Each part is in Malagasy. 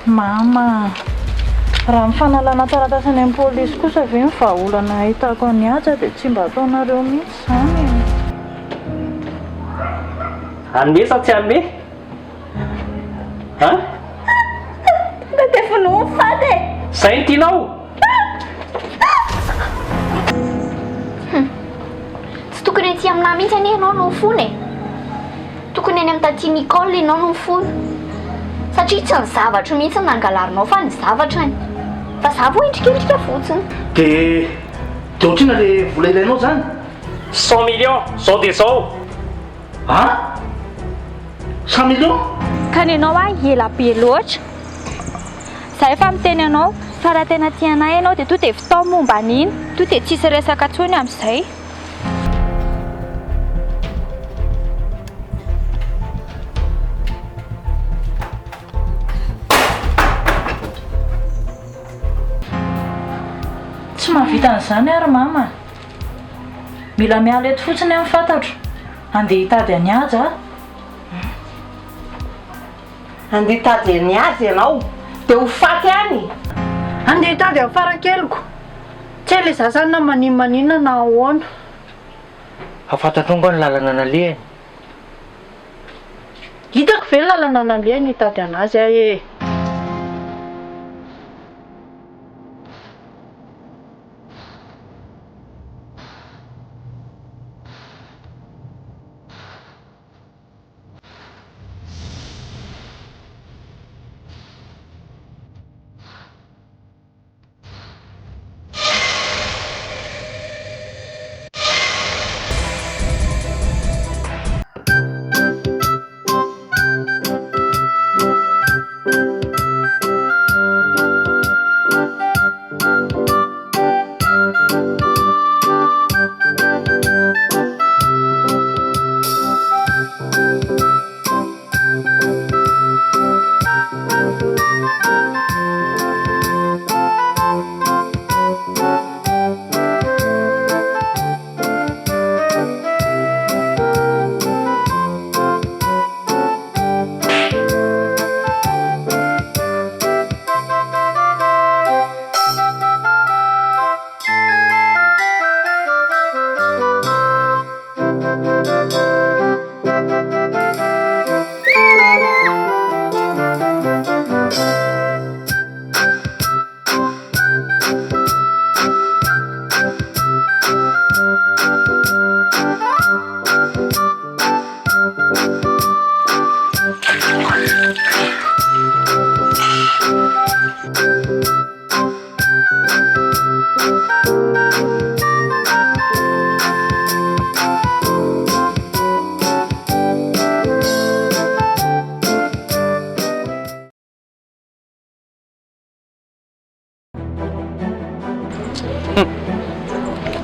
Mama a! Raha ny fanalana taratasy any amin'ny polisy kosa ve no vahaolana ahitako an'i Haja dia tsy mba ataonareo mihitsy izany e! Hanome sa tsy hanome? An? Tonga dia vonoa ny faty e! Zay no tianao? Hum. Tsy tokony ety aminà mihitsy anie ianao no mifona e! Tokony eny amin'ny tatie Nicole ianao no mifona. Satria tsy ny zavatro mihitsy no nangalarinao fa ny zavatrany. Fa za voaendrikendrika fotsiny. Dia dia ohatr'inona le vola ilainao zany? 100 millions, zao dia zao! An? 100 millions? Ka nenao ahy ela be loatra. Za efa miteny anao fa raha tena tia anah ianao dia to dia vitao momba an'iny, to dia tsisy resaka tsony amin'izay. Tsy mahavita an'izany aho ry mama a! Mila miala eto fotsiny aho ny fantatro. Andeha hitady an'i Haja aho. Andeha hitady an'i Haja ianao dia ho faty any! Andeha hitady an'i Farakeliko. Tsy hay le zaza any na maninona maninona na ahoana. Fa fantatrao nga ny lalana nalehany? Hitako ve ny lalana nalehany hitady anazy aho ee.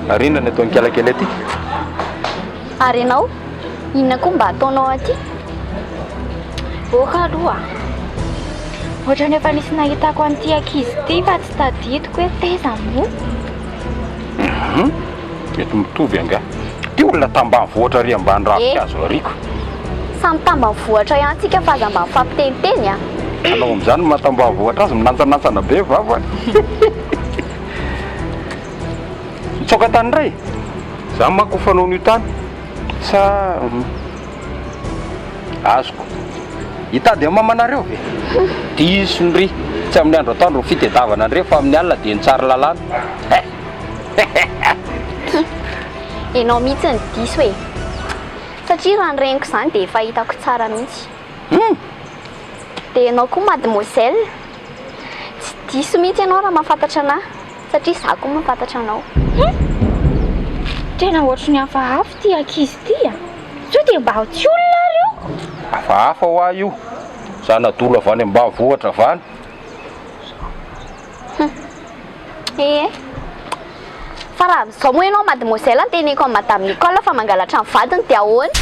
Ary inona ny ataon'i Kialakely aty? Ary ianao, inona koa mba ataonao aty? Ok aloha. Ohatran'ny efa nisy nahitako an'ity ankizy ity fa tsy tadidiko hoe taiza moa. Hum, mety mitovy angaha. Ity olona tambanivohitra ary ambany ravinkazo ariko. Samy tambanivohitra ihany tsika fa aza mba mifampiteniteny a. Anao amin'izany no maha tambanivohitra azy, minantsanantsana be vava. Mitsoaka tany indray? Za manko fanaon'io tany. Sa azoko. Hitady an'i mamanareo ve? Diso ndry. Tsy amin'ny andro atoandro ny fitedavana andre fa amin'ny alina dia ny tsara lalàna. Ianao mihitsy no diso e. Satria raha ny reniko izany dia efa hitako tsara mihitsy. Hum! Dia ianao koa mademoiselle, tsy diso mihitsy ianao raha mahafantatra anà. Satria izaho koa mahafantatra anao. He! Tena ohatry ny hafahafa ity ankizy ity a! Sao dia mba tsy olona ary io? Hafahafa hoa io, zana-dolo avy any ambanivohitra avy any. Hum! Ee. Fa raha amin'izao moa ianao mademoiselle no teneniko an'i madame Nicole fa mangalatra ny vadiny dia ahoana?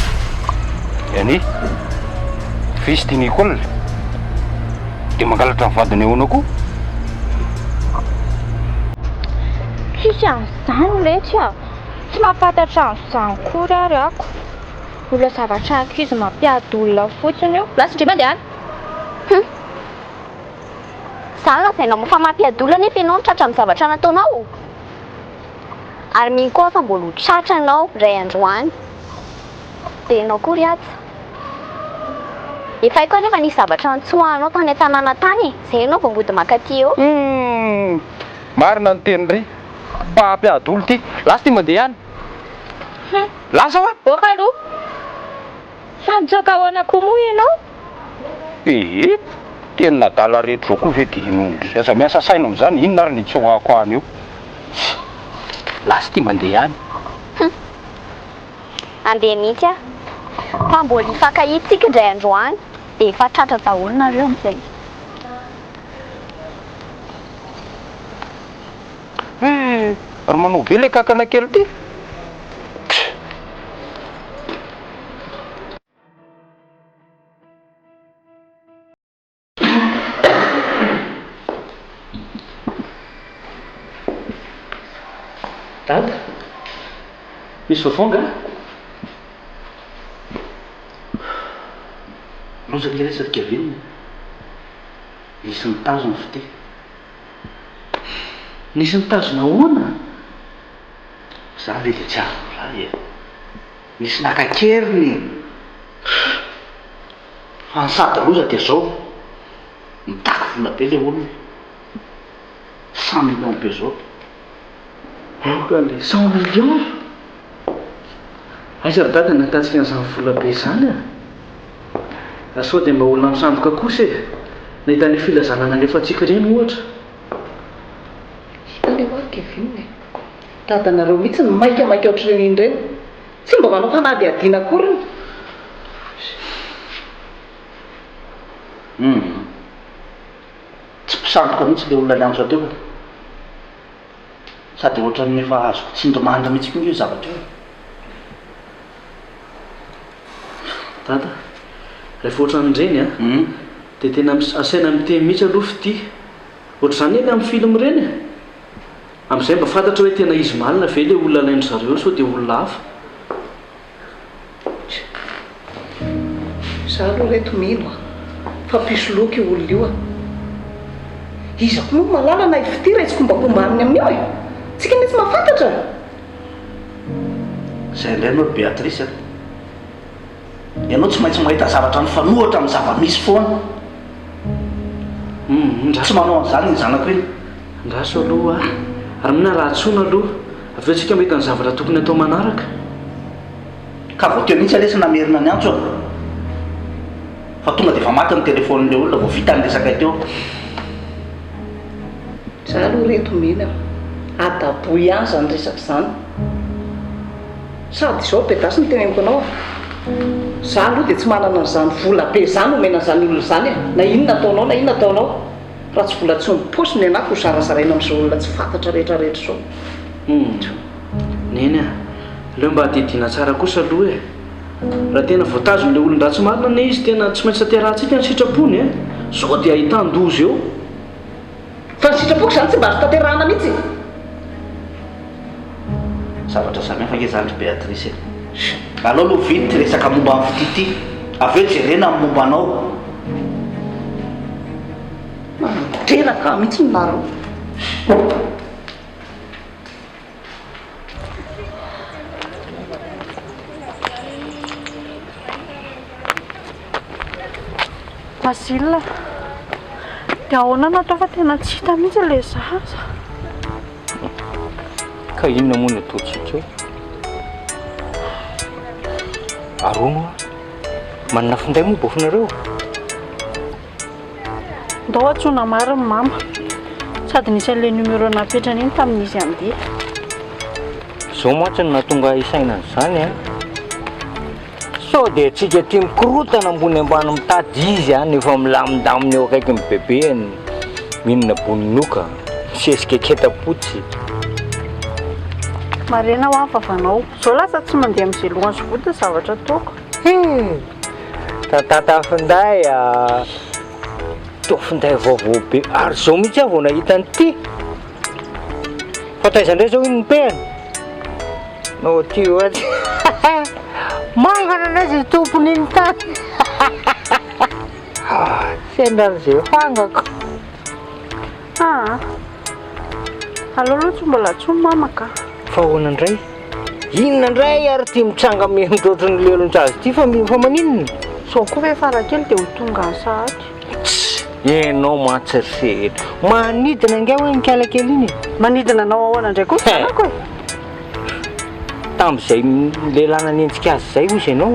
Eny, f'izy ity Nicole dia mangalatra ny vadiny ahoana koa? Tsisy an'izany letsy a! Tsy mahafantatra an'izany akory ary ako. Mbola zavatra ankizy mampiady olona fotsiny io. Lasa ndry mandehana. Hum. Za lazainao fa mampiady olona nefa ianao no tratra amin'ny zavatra nataonao. Ary mino koa aho fa mbola ho tratra anao indray andro any. Dia ianao koa ry Haja. Efa haiko anefa nisy zavatra nitsoahanao tany an-tanàna tany e. Izay ianao vao mody mankaty eo. Hum. Marina ny tenin-dry. Fa hampiady olona ity. Lasa ity mandeha any. Lasa hoa! Boaka aloha! Fa nitsoaka ahoana koa moa ianao? Ee, tenin'adala rehetra izao koa ve dia inoan-dry? Aza miasa saina amin'izany, inona ary ny hitsoahako any eo? Lasa ity mandeha any. Hum! Handeha mihitsy aho. Fa mbola hifankahita isika indray andro any, dia efa tratra daholo nareo amin'izay. Eh! Ary manao be ilay kankana kely ity. Dada, misy vaovao angaha? Loza ange lesy ry Kevin e. Nisy nitazona fitia. Nisy nitazona ahoana? Za ve dia tsy azoko lahy e! Nisy naka an-keriny e! Fa ny sady loza dia zao, mitaky vola be le olona, cent millions be zao. Aoka le cent millions? Aiza ry dada no ahitantsika an'izany vola be izany a? Raha sao dia mba olona misandoka kosa e! Nahita an'io filazana nalefantsika ireny ohatra. Hitanay hoa ry Kevin e! Dadanareo mihitsy no maikamaika ohatr'ireny iny ireny. Tsy mba manao fanadihadiana akoriny. Humm. Tsy mpisandoka mihitsy ilay olona niantso ahy teo ka. Sady ohatran'ny efa azoko tsindrimandry mihitsy koa ange io zavatra io e. Dada, rehefa ohatran'ireny an, dia tena asaina miteny mihitsy aloha fitia. Ohatr'izany anie amin'ny film ireny e. Amin'izay mba fantatra hoe tena izy marina ve ilay olona alain-dry zareo sao dia olona hafa. Za aloha reto mino a, fa mpisoloky io olona io a. Iza koa moa mahalala na i Fitia ray tsikombakomba aminy amin'io e? Tsika anie tsy mahafantatra. Zay indray anao ry Béatrice a. Ianao tsy maintsy mahita zavatra mifanohitra amin'ny zava-misy foana. Tsy manao an'izany iny zanako iny. Andraso aloha a! Ary mino raha antsoina aloha, avy eo tsika mahita ny zavatra tokony atao manaraka. Ka vao teo mihitsy anie tsy namerina ny antso a! Fa tonga dia efa maty ny telefaonin'ilay olona vao vita ny resakay teo. Za aloha reto mino a! Adaboy ihany izany resaka izany. Sady izao Bedasy no teneniko anao a! Za aloha dia tsy manana an'izany vola be izany omena an'izany olona izany e! Na inona ataonao na inona ataonao. Raha tsy vola tsy omby paosy ny anah ko zarazaraina amin'izao olona tsy fantatra rehetra rehetra izao. Humm. Neny a! Aleo mba hadihadiana tsara kosa aloha e! Raha tena voatazon'ilay olon-dratsy marina anie izy tena tsy maintsy tanterahantsika ny sitrapony e! Sao dia ahitan-doza eo. Fa ny sitrapoko izany tsy mba azo tanterahana mihitsy. Zavatra samihafa ange izany ry Béatrice e! Aleo aloha vita ity resaka momba ny fitia ity, avy eo jerena ny momba anao. Mandreraka ahy mihitsy nareo. Basile, dia ahoana no atao fa tena tsy hita mihitsy ilay zaza. Ka inona moa no ataontsika eo? Ary hono hoa, manana finday moa bofinareo? Ndao antsoina marina mama. Sady nisy an'ilay numéro napetrany iny tamin'izy handeha. Izao mantsy no nahatonga ahy hisaina an'izany an. Sao dia antsika aty mikorotana ambony ambany mitady izy an, efa milamindamina eo akaikin'ny bebeny, mihinana bononoka, misesika ketapotsy. Marina hoa ny vavanao. Zao lasa tsy mandeha amin'izay lohany sy vodiny zavatra ataoko. He! Tatata finday a! Toa finday vaovao be ary izao mihitsy aho vao nahita an'ity. Fa taiza indray izao iny nipehana? No ty oa. Mangana anie izay tompon'iny tany. Sendra an'izay fangako. Aa. Aleo aloha tsy mbola antsoy mama ka. Fa ahoana indray? Inona indray ary ity mitranga mihemotra ohatran'ny lelon-jaza ity fa fa maninona? Izao koa ve farakely dia ho tonga any sahady? Tss! Ianao mantsy ry Seheno. Manidina angaha hoe nikala kely iny e? Manidina anao ahoana indray koa zanako e? Tamin'izay lehilahy nanenjika azy izay hozy ianao.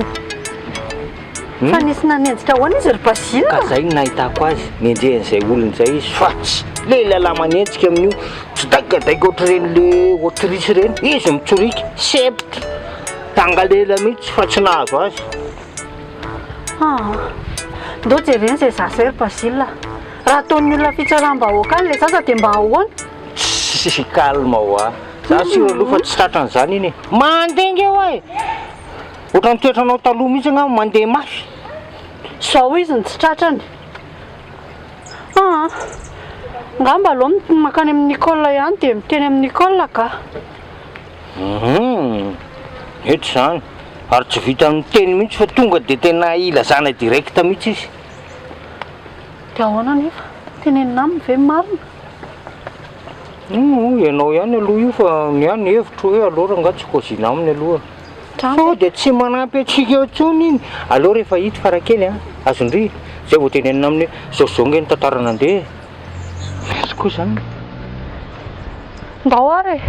Fa nisy nanenjika ahoana izy ry Basile? Ka zay no nahitako azy, nenjehin'izay olona izay izy fa tsy le lehilahy manenjika amin'io, tsy daikadaika ohatr'ireny le autriche ireny, izy mitsoriaka, sempotra, tangalela mihitsy fa tsy nahazo azy. Aa, ndao jerena izay zaza izay ry Basile a! Raha ataon'ny olona fitsaram-bahoaka any ilay zaza dia mba ahoana? Tssy, calme hoa, za sûr aloha fa tsy tratran'izany iny e! Mandenga eo aho e! Ohatran'ny toetranao taloha mihitsy angamba mandeha mafy. Zao izy no tsy tratrany. Aa. Angamba aleo mankany amin'i Nicole ihany dia miteny amin'i Nicole ka. Hum. Mety izany. Ary tsy vitan'ny miteny mihitsy fa tonga dia tena ilazana direct mihitsy izy. Dia ahoana anefa? Tenenina aminy ve ny marina? Hum, ianao ihany aloha io fa ny ahy ny hevitro hoe aleo rangahy tsy kôzina aminy aloha. Sao dia tsy manampy antsika eo intsony iny. Aleo rehefa hita farakely an, azon-dry, zay vao tenenina aminy hoe zao sy zao nge ny tantara nandeha e. Mety koa izany. Ndao ary e!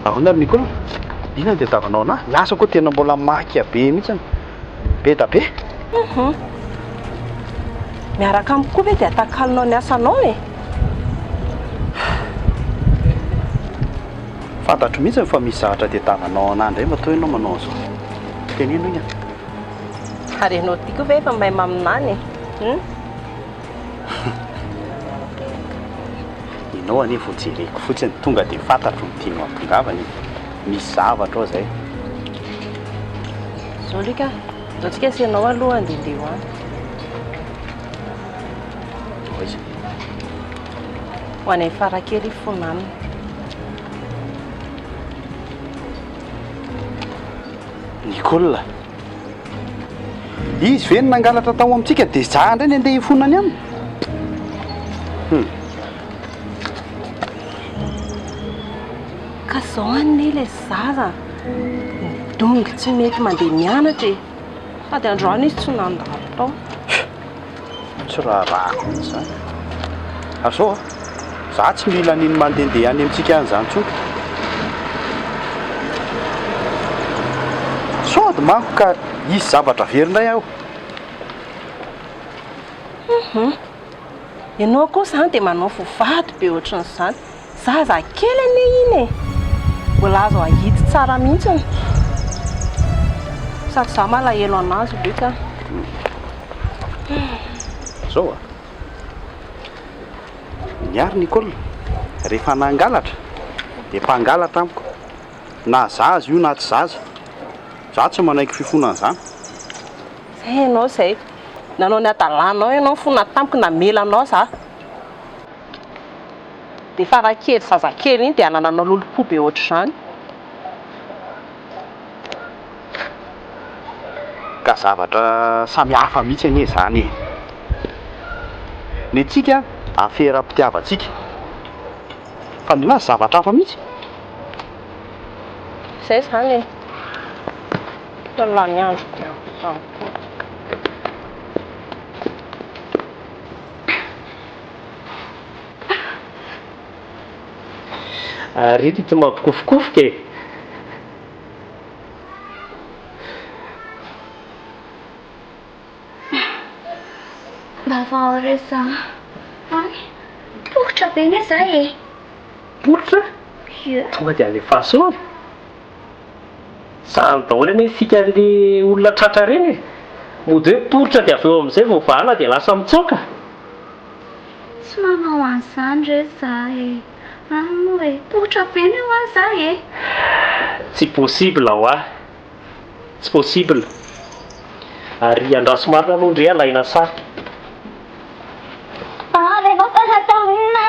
Ahoana ry Nicole? Inona no tadiavinao anah? Lasa koa tena mbola maika be mihitsy. Be da be. Hum. Miaraka amiko koa ve dia atakalonao ny asanao e? Fantatro mihitsy fa misy zavatra tadiavinao anah indray matoa ianao manao an'izao. Teneno iny an. Ary ianao ity koa ve efa mahay maminany e? Hum. Ianao anie vao jereko fotsiny tonga dia fantatro ny tianao hahatongavana e. Misy zavatra ao izay. Zao Luc a, ndao tsika sy ianao aloha handehandeha ho any. Ho aiza? Ho any amin'ny farakely hifona aminy. Nicole. Izy ve no nangalatra tao amintsika dia za indray ny andeha hifona any aminy? Hum. Ka zao anie ilay zaza midongy tsy mety mandeha mianatra e. Sady androany izy tsy nandalo tao. Tsy raharahako mihitsy izany. Ary zao a, za tsy mila an'iny mandehandeha any amintsika any izany intsony. Sao dia manko ka hisy zavatra very indray aho. Hum. Ianao koa izany dia manao vovady be ohatran'izany. Zaza kely anie iny e! Mbola azo ahitsy tsara mihitsiny. Sady za malahelo anazy Luc a. Zao a! Ny ahy ry Nicole, rehefa nangalatra dia mpangalatra amiko. Na zaza io na tsy zaza. Za tsy manaiky fifonana izany. Zay ianao izay. Nanao ny hadalanao ianao nifona tamiko namela anao za. Dia farakely zazakely iny dia anananao lolompo be ohatr'izany. Ka zavatra samy hafa mihitsy anie izany e! Ny antsika aferam-pitiavantsika, fa ny anazy zavatra hafa mihitsy. Izay izany e. Lany andro be amin'izany koa. Ary ity tsy mampikofokofoka e. Mba vao re za. Hay, poritra be anie za e. Poritra? Ie. Tonga dia alefaso eo e. Zany daholo anie isika le olona tratra ireny e. Mody hoe poritra dia avy eo amin'izay vao vahana dia lasa mitsoaka. Tsy manao an'izany re za e. Any moa e. Poritra be anie hoa za e. Tsy possible hoa. Tsy possible. Ary andraso marina aloha ndry alaina sary. Ary ianao fa natao inona?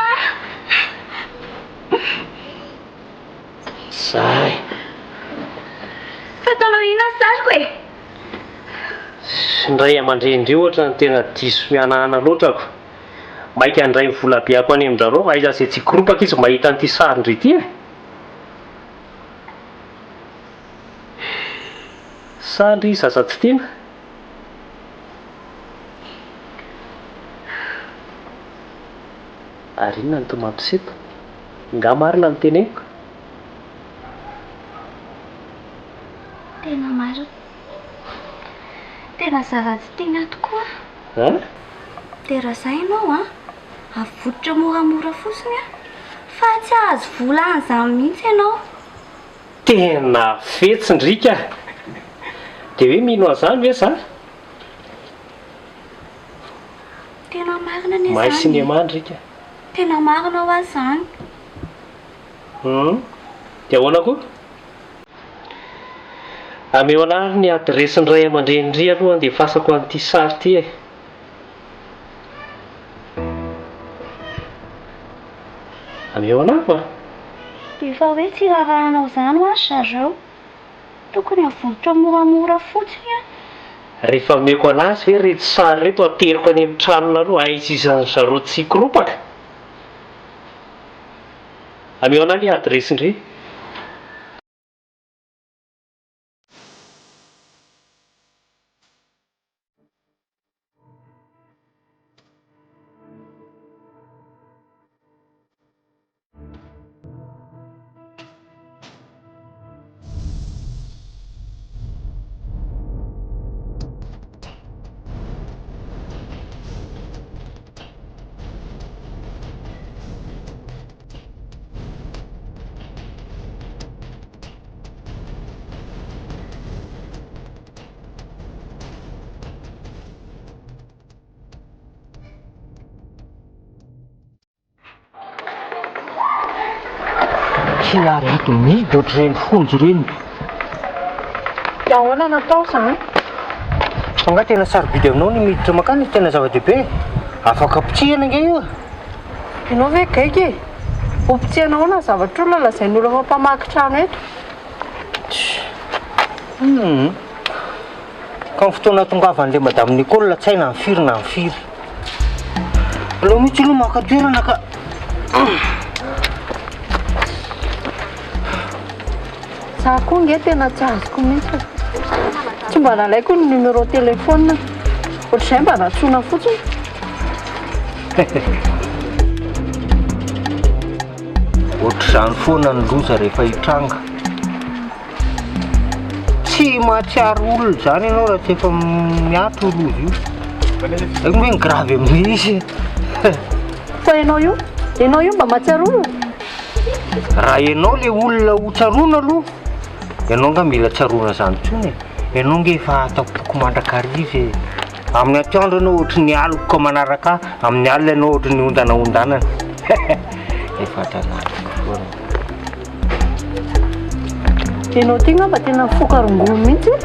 Zay. Fa ataonao inona ny sariko e? Ny ray aman-dreny-ndry ohatra no tena diso mihanahana loatra ko. Maika handray ny volabeako any amin-drareo fa aiza izay tsy hikoropaka izy mahita an'ity sarin-dry ity e. Sa ndry zaza tsy tiana? Ary inona no toa mampisento? Nga marina ny teneniko? Tena marina. Tena zaza tsy tiana tokoa. An? Dia raha za ianao an, avototra moramora fotsiny an, fa tsy hahazo vola an'izany mihitsy ianao. Tena fetsy ndry ka! Dia hoe mino an'izany ve za? Tena marina anie Mahay izany e! cinéma ndry ka! Tena marina hoa izany. Hum, dia ahoana koa? Ameo anah ary ny adiresin'ny ray aman-drenin-dry aloha handefasako an'ity sary ity e! Ameo anah fa. Efa hoe tsy rarahanao izany hoa ry zareo. Tokony avototra moramora fotsiny an. Rehefa ameko anazy ve ireto sary ireto ateriko any amin'ny tranonareo aiza izany zareo tsy hikoropaka? Ameo anah ny adiresin-dry. Tsy ary ato mihidy ohatr'ireny fonja ireny. Dia ahoana no atao izany? Fa angaha tena sarobidy aminao ny miditra mankany? Tena zava-dehibe e! Afaka potsihana ange io e! Ianao ve gaigy e? Ho potsihana ahoana ny zavatr'olona lazain'olona fa mpamaky trano eto? Hum. Ka ny fotoana hatongavan'ilay Madame Nicole tsy hay na ny firy na ny firy. Aleo mihitsy aloha maka toerana ka. Za koa nge tena tsy azoko mihitsy e. Tsy mba nalaiko ny numéro téléphone. Ohatr'izay mba nantsoina fotsiny. Ohatr'izany foana ny loza rehefa hitranga. Tsy mahatsiaro olona izany ianao raha tsy efa miato io loza io. Haiko hoe ny grave amin'ilay izy. Fa ianao io? Ianao io mba mahatsiaro olona? Raha ianao ilay olona ho tsaroana aloha, ianao angaha mila tsaroana izany intsony e. Ianao ange efa atapoko mandrakariva e. Amin'ny atoandro ianao ohatry ny aloka manaraka ahy, amin'ny alina ianao ohatry ny ondana ondanana. Efa ato anatiko foana. Ianao ity ngamba tena mifoka rongony mihitsy e.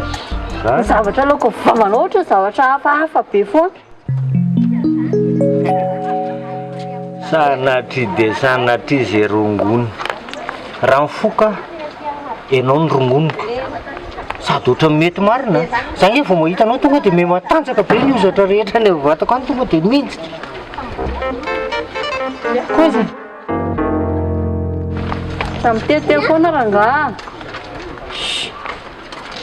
Ny zavatra aloaka vavanao ohatra zavatra hafahafa be foana. Sanatria dia sanatria izay rongony. Raha mifoka aho, ianao no rongoniko. Sady ohatran'ny mety marina. Za nge vao mahita anao tonga dia miha-matanjaka be ny hozatra rehetra any amin'ny vatako any tonga dia mihinjitra. Kozy. Za miteniteny foana rangaha.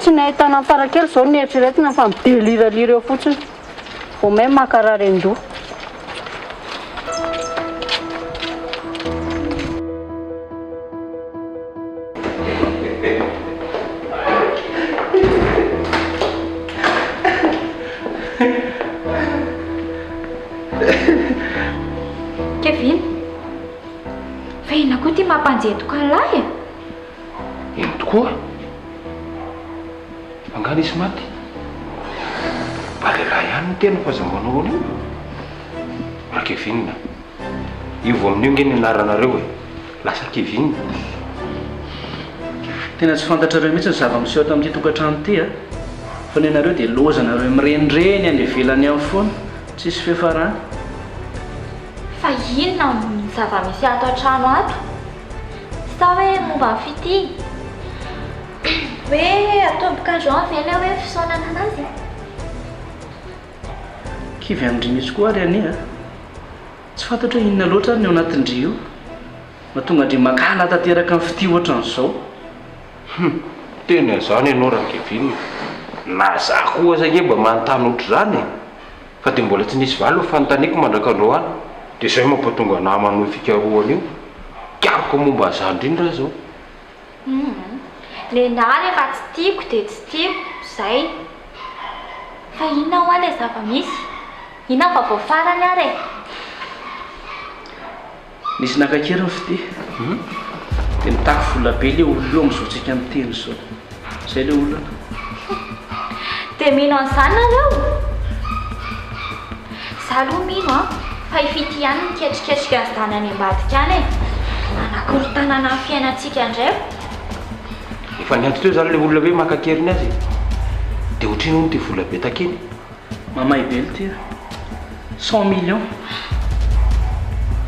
Tsy ny ahitana an'i Farakely izao no eritreretina fa mideliralira eo fotsiny. Vao may mankarary an-doha. Kevin, fa inona koa ity mampanjetoka an'lahy e? Eny tokoa. Angaha nisy maty? Mba lehilahy ihany ny tena fa aza manao an'io. Ra Kevin a! Io vao amin'io nge ny anaranareo e! Lasa Kevin. Tena tsy fantatrareo mihitsy ny zava-miseho ato amin'ity tokantrano ity a! Fa ny anareo dia lozanareo mirenireny any ivelany any foana, tsisy fiafarany. Fa inona ny zava-misy ato an-trano ato? Sa hoe momba ny fitia? Hoe atomboka androany ve ilay hoe fisaonana anazy e? Kivy amin-dry mihitsy koa ary anie a! Tsy fantatro hoe inona loatra ary ny ao anatin-dry io mahatonga an-dry mankahala tanteraka ny fitia ohatran'izao. Hum! Teny an'izany ianao Rakevin, na za koa aza ange mba manontany ohatr'izany e! Fa dia mbola tsy nisy valiny ny fanontaniako mandrak'androany. Dia izay mampatonga anah manohy fikarohana io. Mikaroka momba an'izany indrindra aho izao. Humm. Nenah rehefa tsy tiako dia tsy tiako, zay. Fa inona hoa ilay zava-misy? Inona ny vaovao farany ary e? Nisy naka an-keriny fitia. Dia mitaky vola be ilay olona io amin'izao tsika miteny izao. Izay ilay olana. Dia mino an'izany nareo? Za aloha mino an, fa i Fitia ihany no miketriketrika an'izany any ambadika any e. Manakorontanana ny fiainantsika indray. Efa niantso teo izany ilay olona hoe maka an-keriny azy e. Dia ohatrino hono ity vola be takiany? Mamay be ity a. 100 millions.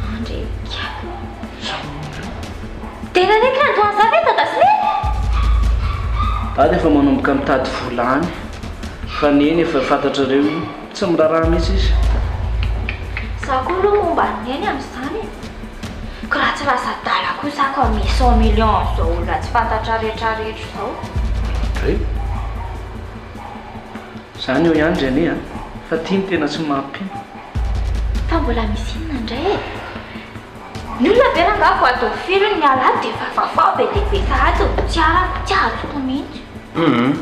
Andry kiako. 100 millions. Tena hoe kanto an'izany ve Dada sy Neny? Dada efa manomboka mitady vola any fa Neny efa fantatrareo io, tsy miraharaha mihitsy izy. Za koa aloha momba an'i Neny amin'izany e. Ko raha tsy lasa adala koa za ko ame 100 millions an'izao olona tsy fantatra rehetra rehetra izao. Dray. Zany eo ihany ry anie a! Fa ty no tena tsy mampino. Fa mbola misy inona indray e? Ny olona ve rangaha vao atao firy ny miala ato dia efa vaovao be dia be sahady ô! Tsy arako, tsy azoko mihitsy. Hum.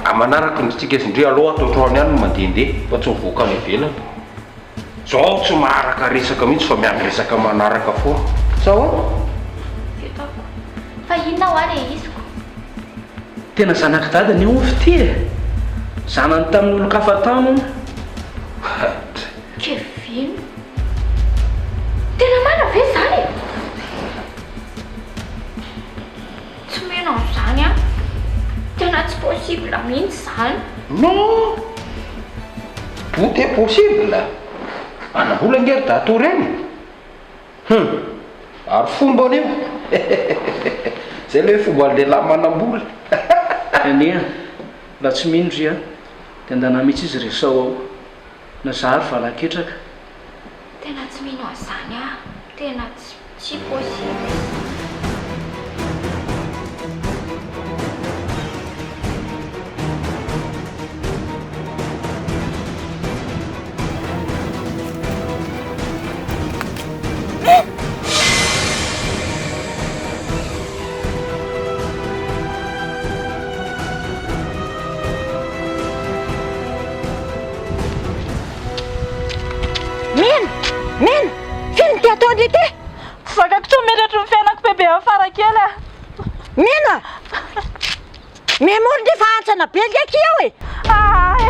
A manaraka ny tsika sy ndry alou ato an-trano ihany no mandehandeha fa tsy mivoaka any ivelany. Zao tsy maharaka resaka mihitsy fa miandry resaka manaraka foana. Sa ahoana? Vitako. Fa inona hoa le iziko? Tena zanak'i dada anie hono fitia e! Zanany tamin'ny olon-kafa tany hono. Hat. Kevin. Tena marina ve izany e? Tsy mino an'izany aho. Tena tsy possible mihitsy izany. Non! Tout est possible! Manam-bola ange ry Dato ireny e! Hum! Ary fombany io! Zay ilay hoe fomban'ny lehilahy manam-bola! Anie, raha tsy mino ry a, dia andana mihitsy izy resaho ao. Na za ary valaketraka. Tena tsy mino an'izany aho. Tena tsy tsy possible. Mino! Mino! F'inona ity ataonao ity? Tsy zakako intsony mieritreritra ny fiainako bebe amin'ny farakely a! Mino a! Memory ndry fa hantsana be ndry akia aho e! Aa e!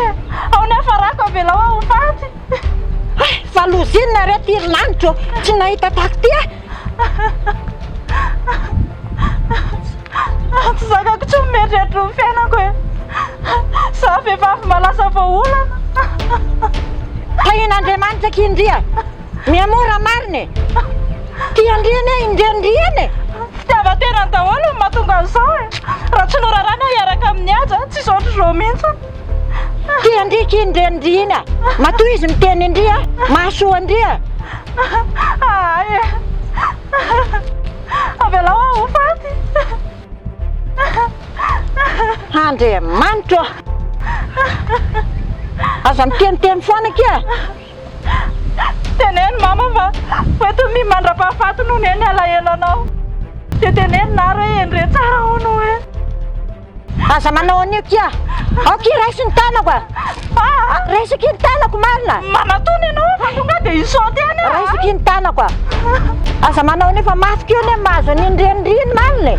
Ao ny hafarako avelao aho ho faty! Hay! Fa loza inona re ty ry lanitro ô! Tsy nahita tahaka ity aho! Tsy zakako intsony mieritreritra ny fiainako e! Za vehivavy mba lasa voaolana! Tahian'Andriamanitra akia ndry a! Mihamora marina e! Tian-dry anie indry ndry eny e! Fitiavan-tena daholo no mahatonga an'izao e! Raha tsy norarana aho hiaraka amin'i Haja, tsy izao ohatry izao mihitsy. Tian-dry akia indry ndry iny a! Matoa izy miteny ndry a! Mahasoa ndry a! Ahay e! Avelao aho ho faty! Andriamanitro ô! Aza miteniteny foana akia! Teneno mama fa hoentiny mi mandra-pahafaty no neny alahelo anao. Dia teneno nary hoe endre tsara hono hoe. Aza manao an'io kia! Ao kia raiso ny tanako a! Raiso kia ny tanako marina! Manatona ianao fa tonga dia hi-sauter any aho! Raiso kia ny tanako a! Aza manao an'io fa mafy koa anie ny mahazo an'iny renindry iny marina e!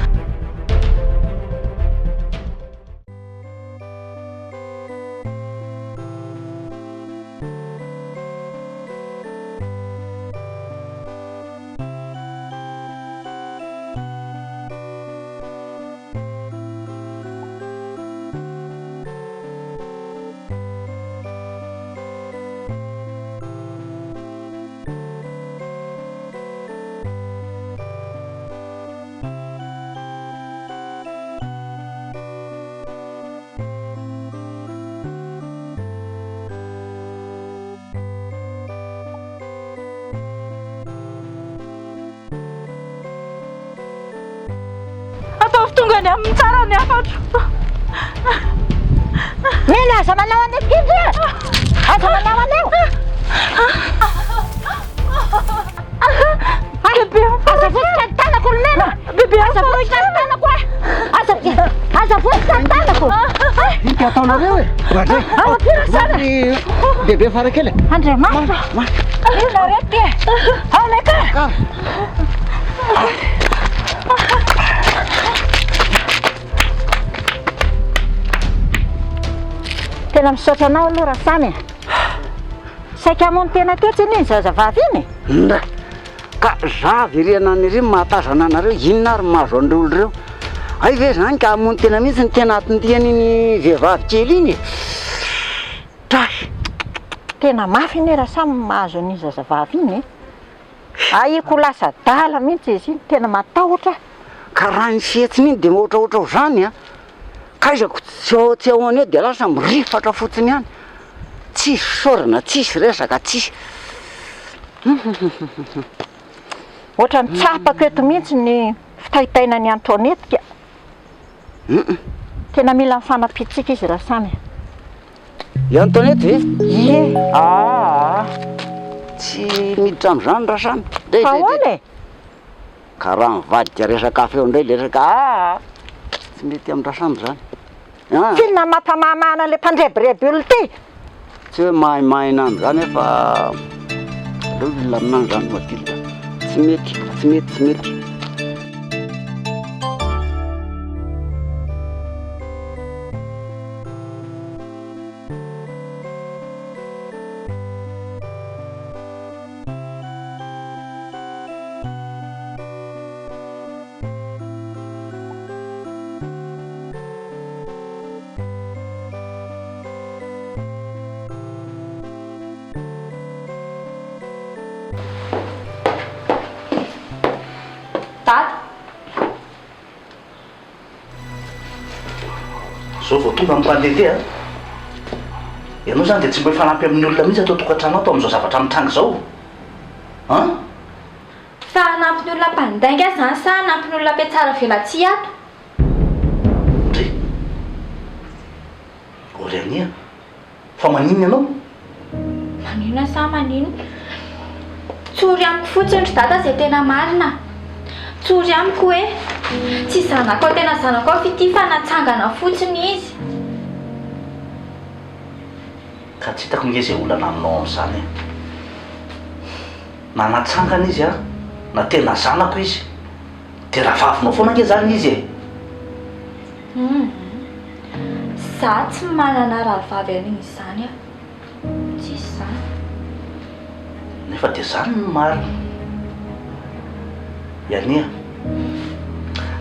Ataovy tonga any aminy tsara ny hafatro. Mila aza manao an'io kindry e! Aza manao an'io! Aza votsitra ny tanako ry Mena! Aza votsitra ny tanako e! Aza aza votsitra ny tanako! Ino ty ataonareo e? Oadray! Ao am-pirasana! Bebe farakely e! Andriamanitra! Io nareo ty e! Ao leka! Tena misaotra anao aloha Rasamy e! Saika hamono tena tetsy anie iny zazavavy iny e! Ndra! Ka za verenana ery mahatazana anareo, inona ary mahazo an'ireo olona ireo? Hay ve zany ka hamono tena mihitsy ny tena anton-dian'iny vehivavy kely iny e! Dray! Tena mafy anie Rasamy ny mahazo an'iny zazavavy iny e! Ahiko ho lasa adala mihitsy izy iny, tena matahotra aho. Ka raha ny fihetsiny iny dia ohatraohatra ho zany an! K'aiza ko tsy ao tsy ahoana eo dia lasa mirifatra fotsiny ihany. Tsisy fisaorana, tsisy resaka, tsisy. Hum. Ohatran'ny tsapako eto mihitsy ny fitaitainan'i Antoinette ka. Tena mila ny fanampiantsika izy Rasamy a. I Antoinette ve? Ie. Aa! Tsy miditra amin'izany Rasamy. Fa ahoana e? Ka raha mivadika resaka hafa eo indray le resaka aa! Tsy mety amin-dRasamy izany. Aa! F'inona no mampamahamahana an'ilay mpandrebireby olona ity? Tsy hoe mahimahina amin'izany aho fa aleo hilamina any izany Mathilde. Tsy mety, tsy mety, tsy mety. Dada. Zao vao tonga ny mpandehandeha a! Ianao izany dia tsy mba hifanampy amin'ny olona mihitsy ato an-tokantrano ato amin'izao zavatra mitranga izao an! Fa hanampy ny olona mpandainga aho izany sa hanampy ny olona mpiatsara velatsihy ato? Ndry! Aurania, fa maninona ianao? Maninona sa maninona? Tsory amiko fotsiny ry dada izay tena marina. Tsory amiko hoe tsy zanakao tena zanakao Fitia fa natsangana fotsiny izy. Ka tsy hitako nge izay olana aminao amin'izany e. Na natsangana izy an, na tena zanako izy, dia rahavavinao foana ange izany izy e. Humm. Za tsy manana rahavavy an'iny izany aho. Tsisy izany. Nefa dia izany no marina. Yania,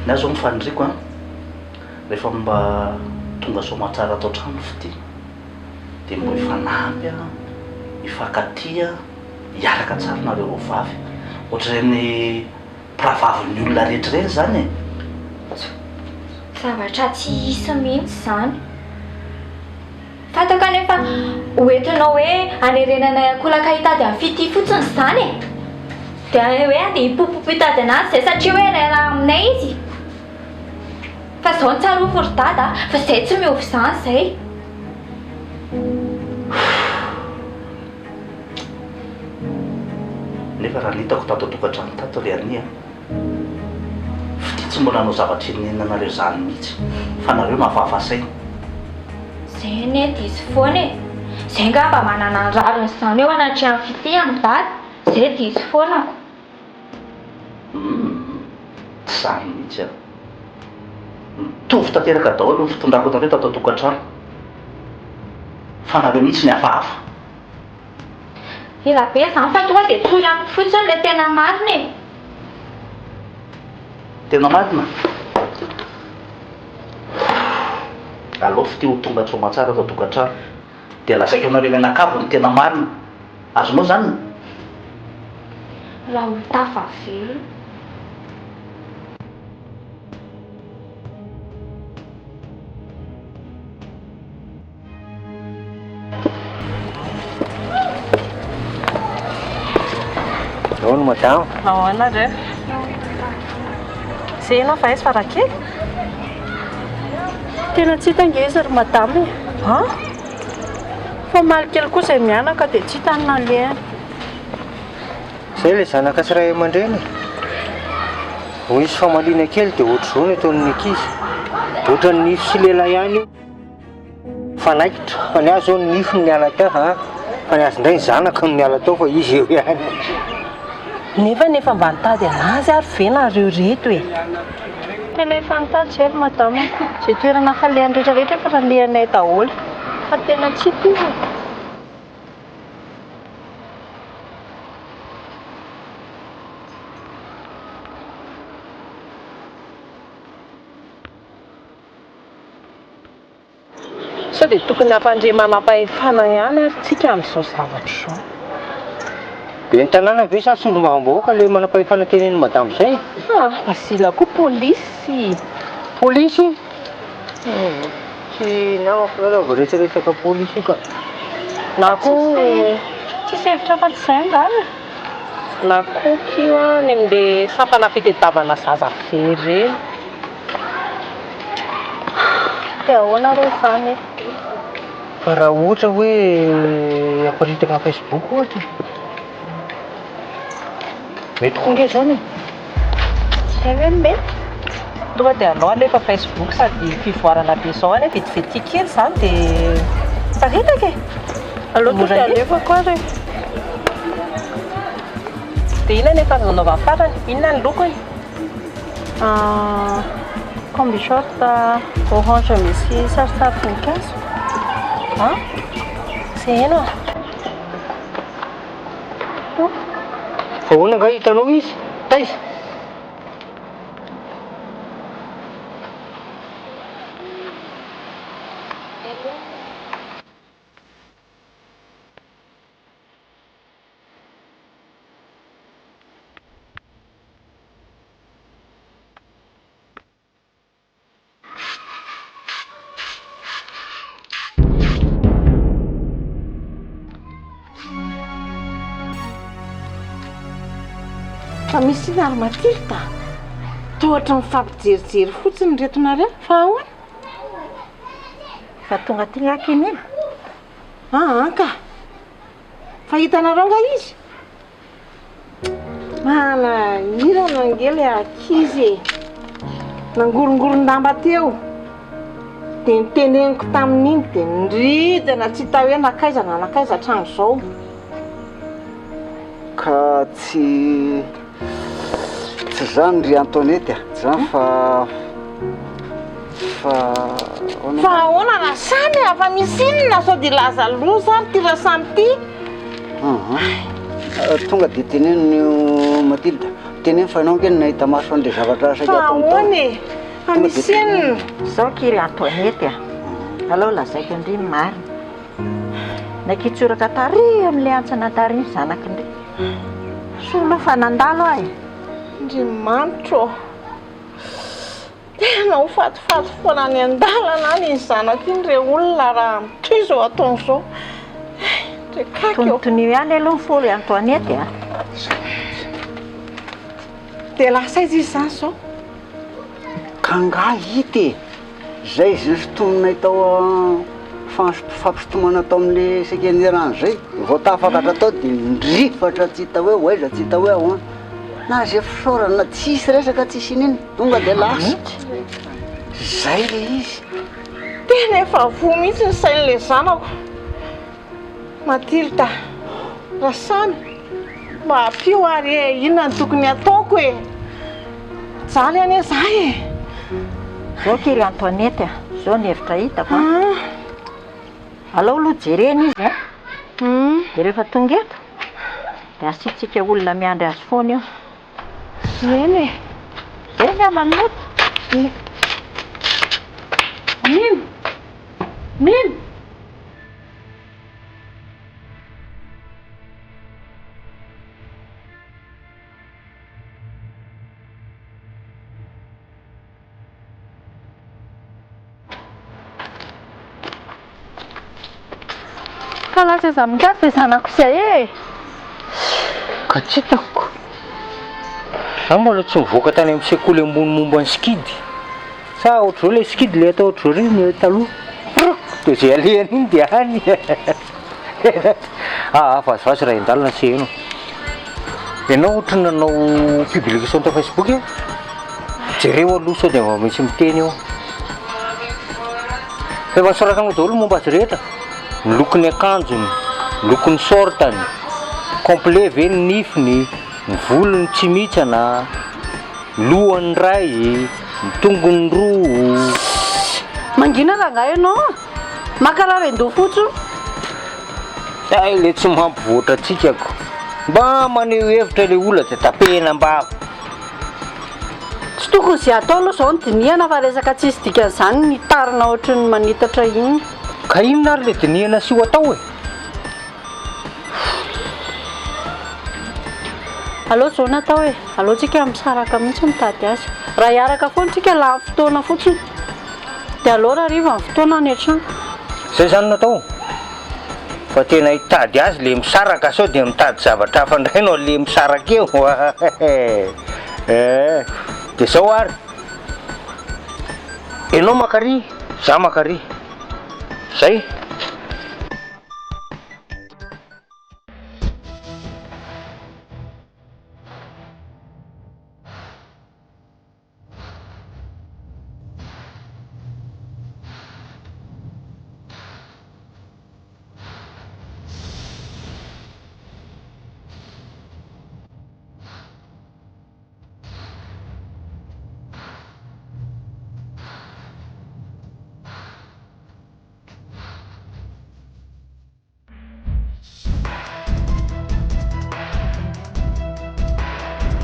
ny ahy izao ny faniriako an, rehefa mba tonga soamantsara ato an-trano Fitia, dia mba hifanampy an, hifankatia, hiaraka tsara nareo roavavy. Ohatr'ireny mpirahavavin'ny olona rehetra ireny izany e! Zavatra tsy hisy mihitsy izany. Fantako anefa ho entinao hoe hanerenanay ankolaka hitady an'i Fitia fotsiny izany e! Dia hoe andeha hipopopo hitady an'azy izay satria hoe iray rà aminay izy. Fa zao no tsarovy ry dada a, fa zay tsy miova izany zay. Nefa raha ny hitako tato an-tokantrano tato ry Annie a, fitia tsy mbola nanao zavatra inon'inona anareo izany mihitsy fa nareo mahafahafaha saina. Zay anie diso foana e! Zay nga mba manana ny rariny izany eo anatrehan'ny fitia ry dada, zay diso foana ko. Humm, tsy izany mihitsy an! Mitovy tanteraka daholo ny fitondrako anareo tato an-tokantrano fa nareo mihitsy ny hafahafa. Ela be izany fa tonga dia tsory amiko fotsiny ilay tena marina e! Tena marina? Aleo fitia ho tonga soamatsara ato an-tokantrano dia lazaiko anareo mianakavy ny tena marina. Azonao izany? Raha ho tafavelona. Ahoana madama? Ahoana re? Zay ianao fa aiza fa rakely? Tena tsy hita ange izy ry madama e. An? Fa omaly kely koa izay mianaka dia tsy hita ny nalehany. Zay ilay zanaka sy ray aman-dreny e. Vao misy famaliana kely dia ohatr'izao ny ataon'ny ankizy. Ohatran'ny nify sy lela ihany io. Fanaikitra, fa ny azy zao ny nify no niala teo an, fa ny azy indray ny zanaka no niala teo fa izy eo ihany. Nefany efa mba nitady anazy ary ve nareo reto e? Tena efa nitady izay ry madama a! Izay toerana falehany rehetra rehetra efa nalehanay daholo fa tena tsy hita izy e! Sao dia tokony hampandre manampahefana ihany ary tsika amin'izao zavatra izao. Ben'ny tanàna ve sa solombavambahoaka ilay manampahefana tenenin'i madame izay? Ah, Basile koa polisy. Polisy? Tsy namako aloha vao resaresaka polisy io ka. Na koa. Tsisy hevitra afa-tsy izay angamba e. Na koa kio any amin'ilay sampana fitadiavana zaza very ireny. Dia ahoana rô izany e? Fa raha ohatra hoe aparitaka amin'ny Facebook ohatra e? Mety koa nge izany e! Zay ve no mety? Tonga dia alao alefa Facebook sady fivoarana be izao any vetivety kely izany dia miparitaka e! Aleo tonga dia alefako ary e! Dia inona ny efa azo nanaovany farany? Inona ny lokony? Combi short orange misy sarisary voninkazo. An? Tsy heno ah. Fa ahoana angaha hitanao izy? Taiza? Fa misy inona ry Mathilde a? Toa ohatran'ny mifampijerijery fotsiny ireto nareo, fa ahoana? Efa tonga aty nga Kenina? Aa ka! Fa hitanareo nga izy? Manahirana ange ilay ankizy e! Nangorongoron-damba teo, dia noteneniko tamin'iny dia niridana tsy hita hoe nankaiza na nankaiza hatramin'izao. Ka tsy tsy izany ry Antoinette a, tsy izany fa fa ahoana Fa ahoana Rasamy a? Fa misy inona? Sao dia hilaza loza ary ity Rasamy ity? Tonga dia teneno Mathilde, teneno fa ianao ange no nahita maso an'ilay zavatra saika Fa ataony tao. ahoana e? Fa Tonga dia misy teneno. inona? Zao ki ry Antoinette a, aleo lazaiko an-dry ny marina. Nakitsoraka tary amin'ilay hantsana tary ny zanaky ndry. Soa aloha fa nandalo aho e. Andriamanitra ô! Tena ho fatifaty foana any an-dalana any iny zanako iny re olona raha mitohy izao ataony izao. Ry kaky ô. Tonontonio ihany aloha ny fo ry Antoinette a. Dia lasa aiza izy izany izao? Ka. Ka angaha hita e! Zay izy nosintominay tao fampisintomana tao amin'le sekenirano zay, vao tafakatra tao dia nirifatra tsy hita hoe ho aiza, tsy hita hoe ahoana. Na zay fisaorana, tsisy resaka, tsisy inona, tonga dia lasa. Zay le izy. Tena efa voa mihitsy ny sain'ilay zanako. Mathilde, Rasamy, mba ampio ary e, inona no tokony hataoko e? Mijaly anie za e! Zao akia ry Antoinette a, zao ny hevitra hitako a. Alao aloha jerena izy a, dia rehefa tonga eto dia asiantsika olona miandry azy foana eo. Eny e! Zay angamba no mety. Mino! Mino! Ka lasa aiza amin'ingahy ve zanako izay e? Ka tsy hitako. Za mbola tsy nivoaka tany amin'ny sekoly ambony momba ny sikidy. Sa ohatr'izao ilay sikidy ilay atao ohatr'izao ireny ny taloha? Prrk! Dia izay alehany iny dia any. Aa vazivazy raha endalina sy heno. Ianao ohatry ny nanao publication tao Facebook e? Jereo aloha sao dia mba misy miteny eo. Efa nosoratanao daholo ny momba azy rehetra? Ny lokon'ny akanjony, ny lokon'ny short-ny, complet ve ny nifiny, ny volony tsy mihitsana, lohany iray, ny tongony roa. Sss! Mangina rangahy ianao a! Mankarary an-doha fotsiny. Hay le tsy mampivoatra antsika ko. Mba maneho hevitra le olona de tapehina am-bava. Tsy tokony izay atao aloha izao no dinihana fa resaka tsisy dikany izany ny hitarina ohatry ny manitatra iny. Ka inona ary le dinihana sy ho atao e? Aleo izao no atao e, aleo tsika misaraka mihitsy mitady azy. Raha hiaraka foana tsika lany fotoana fotsiny. Dia aleo raha hariva ny fotoana any an-trano. Zay zany no atao? Fa tena hitady azy le misaraka sao dia mitady zavatra hafa indray no le misaraka eo eh. Dia zao ary, enao maka ary, za maka ary. Zay.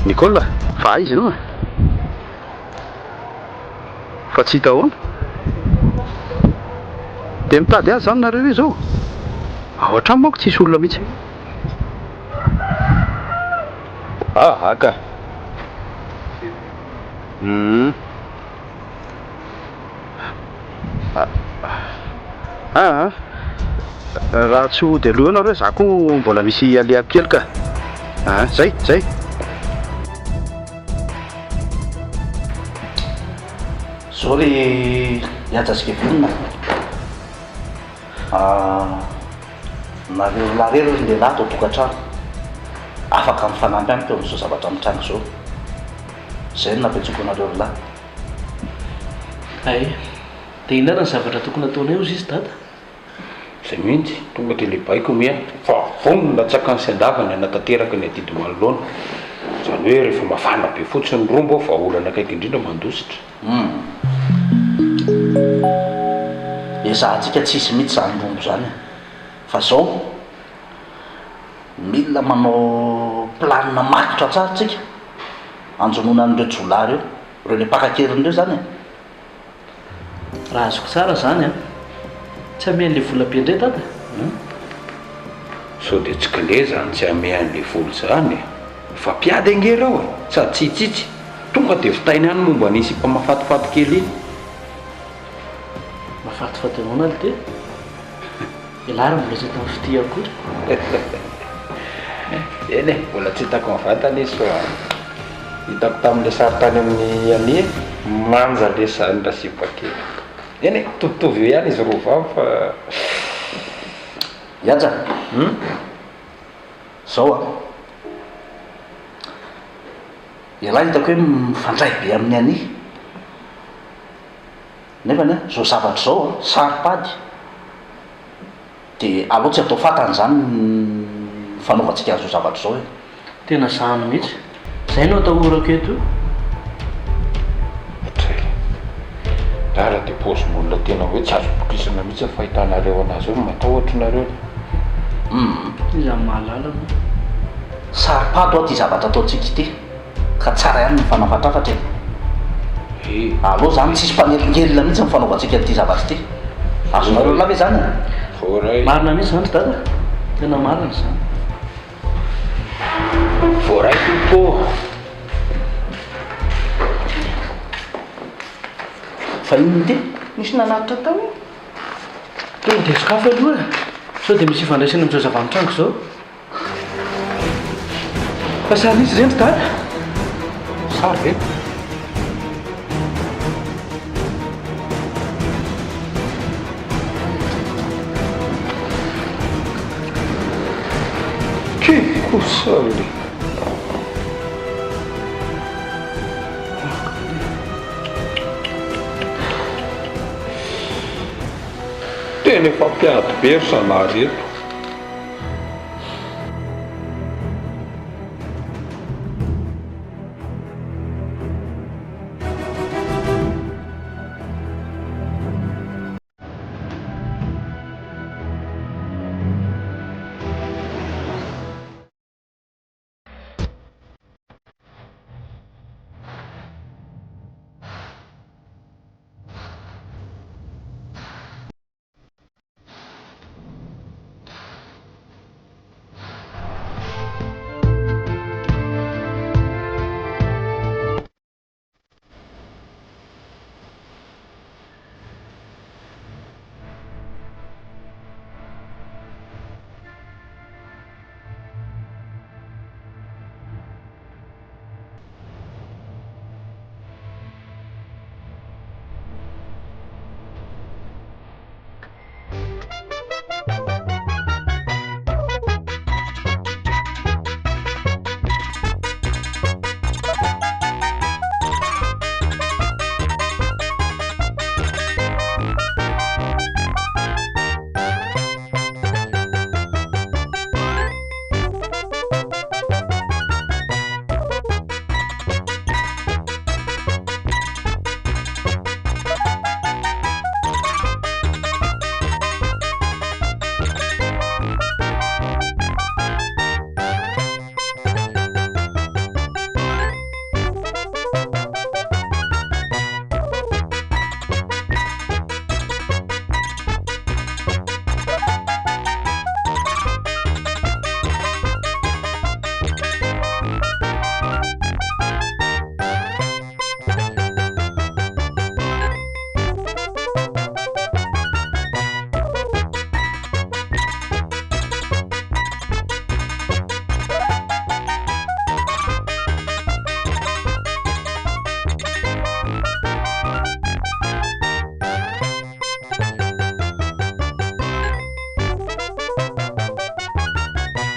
Nicole, fa aiza ianao e? Fa tsy hita ahoana? Dia mitady azy izany nareo izao? Ao an-trano manko tsisy olona mihitsy. Ah, aka. Hum. Aa raha tsy hody aloha eo nareo za koa mbola misy alehako kely ka. Aa zay zay. Zao ry Haja sy Kevin a, nareo lahy irery ry lehilahy ato an-tokantrano, afaka mifanampy amiko amin'izao zavatra mitranga izao, izay no nampiantsoako anareo ry lahy. Hay, dia inona ary ny zavatra tokony hataonay hozy izy dada? Izay mihitsy, tonga dia ilay baiko omena fa vonona an-tsakany sy an-davany hanatanteraka ny adidy manoloana. Izany hoe rehefa mafana be fotsiny ny rombo, vahaolana akaiky indrindra mandositra. Humm. Ezahantsika tsy hisy mihitsy izany rombo izany e. Fa izao, mila manao planina matotra tsara tsika hanjonoana an'ireo jiolahy ireo. Ireo le mpaka an-keriny ireo izany e. Raha azoko tsara izany an! Tsy hamehan'le vola be indray dada an! Sao dia tsy kle zany tsy hamehan'le vola zany e! Fa mpiady ange ireo e! Sady tsy hitsitsy! Tonga dia vitainy any momba an'iny sipa mahafatifaty kely iny. Mahafatifaty ahoana lty? Elah ary mbola tsy hitan'i Fitia akory. Eny e, mbola tsy hitako mivantana izy fa hitako tamin'ilay sary tany amin'ny Anie. Manja lesy zany rasipa kely. Eny e, mitovitovy eo ihany izy roa vavy fa. Ihaja, zao an. Ialahy hitako hoe mifandray be amin'i Annie. Nefany an, zao zavatra izao an, saro-pady. Dia aleo tsy atao fantany izany ny fanaovantsika an'izao zavatra izao e. Tena zany mihitsy. Zay no atahorako eto io. Ohatray. Rara dia paozin'olona tena hoe tsy azo atokisana mihitsy ny fahitanareo anazy eo, matahotra nareo le. Humm. Iza no mahalala moa. Saro-pady hoa ity zavatra ataontsika ity ka tsara ihany ny mifanafatrafatra e. Aleo zany tsisy mpanelingelina mihitsy ny fanaovantsika an'ity zavatra ity. Azonareo lahy ve zany e? Voaray. Marina mihitsy zany ry dada. Tena marina izany. Voaray tompoko ô. Fa inona ity? Nisy nanatitra tao io. Tonga dia sokafy aloha e! Sao dia misy ifandraisany amin'izao zava-mitranga izao. Fa sary nisy ireny ry dada? Sary ve? Ty kosa le. Tena efa mpiady be ry zalahy reto.